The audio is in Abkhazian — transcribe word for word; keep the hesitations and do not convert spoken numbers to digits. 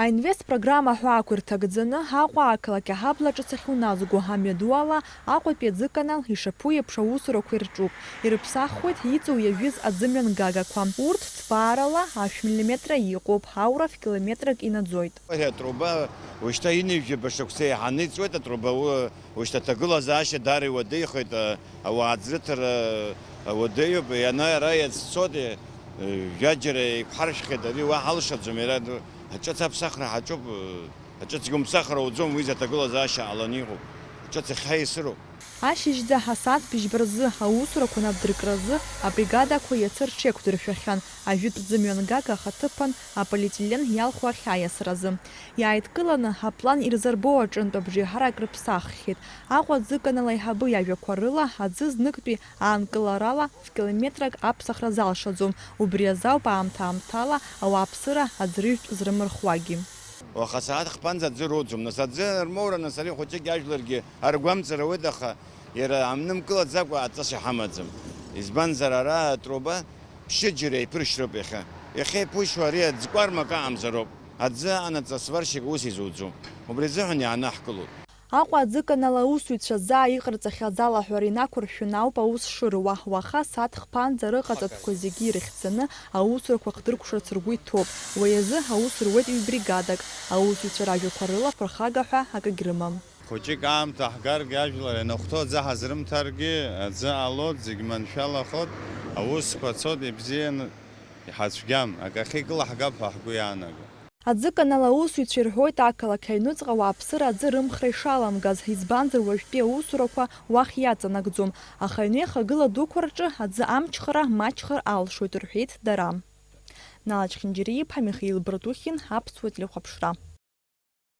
Аинвест программа ҳәа ақәирҭагӡаны, Аҟәа ақалақь аҳабла ҿыц ахьуназго амҩаду ала, Аҟәатәи аӡыканал ишаԥу еиԥш аусурақәа ирҿуп. Ирыԥсахуеит иҵоу иажәыз аӡымҩангагақәа. Урҭ ҭбаарала ашә миллиметра иҟоуп, аура ф-километрак инаӡоит. Ари атруба ушьҭа ҩынҩажәаба шықәса еиҳаны иҵуеит атруба, у-, ушьҭа аҭагылазаашьа даара иуадаҩхоит, а-, ауаа аӡрыҭара уадаҩуп, иана ара иацәцоит, э, жәаџьара еиқәҳаршәхьеит, ари уаҳа алшаӡом, иара ду-, аҿыц аԥсахра ҳаҿуп, э, аҿыцгьы умԥсахыр ауӡом, уи изы аҭагылазаашьа ҟаланы иҟоуп, аҿыц иахьа исыруп. Ашьыжьӡа ҳасааҭ быжьба рзы аусурақәа напдыркразы абригадақәа иацы рҽеиқәдыршәахьан, ажәытә ӡымҩангага ахаҭыԥан аполиетилен иалху ахьааиасразы. Иааидкыланы, аплан ирзырбо аҿынтә абжеиҳарак рыԥсаххьеит. Аҟәа аӡыканал аиҳабы иажәақәа рыла, аӡы зныктәи аанкыларала ф-километрак аԥсахра залшаӡом, убри азы ауп аамҭа-аамҭала ауааԥсыра аӡырҩтә зрымырхуагьы. Уаха асааҭ хԥанӡа аӡы роуӡом, нас аӡы рмоура, нас ари хәыҷык иажәларгьы аргәамҵра ауеит, аха иара амны мкылаӡакәа аҵыс иҳамаӡам. Избанзар, ара атруба ԥшьыџьара иԥыршьроуп иахьа. Иахьа иԥушьуа ари аӡкәармак аҟамзароуп. Аӡы анаҵ асварщик ус изуӡом. Убри азыҳәан иаанаҳкылоит. Аҟәа аӡыканал аусзуҩцәа заа иҟарҵахьаз алаҳәара инақәыршәаны ауп аус шыруа. Уаха сааҭ хԥанӡа рыҟаҵатәқәа зегьы ирыхьӡаны аусурақәа хдыркәшарц ргәы иҭоуп. Уи азы аус руеит ҩ-бригадак. Аусзуҩцәа ражәақәа рыла фырхага ҳәа акагь рымам. Хәыҷык аамҭа ҳгаргьы, ажәлар ианахәҭоу аӡы ҳазрымҭаргьы, аӡы ҟалоит, зегь маншәалахоит, аусқәа цоит, ибзианы, иҳацәгьам, акы ахьикылаҳгап ҳәа ҳгәы иаанаго. Аӡыканал аусзуҩцәа ирҳәоит ақалақь аҩныҵҟа ауааԥсыра аӡы рымхра ишаламгаз, избанзар уажәтәи аусурақәа уахь иаҵанакӡом, аха аҩнеихагыла дуқәа рҿы аӡы амчхара маҷхар алшоит, рҳәеит дара. Нала Чхинџьариа-иԥа, Михаил Братухин, Аԥсуа телехәаԥшра.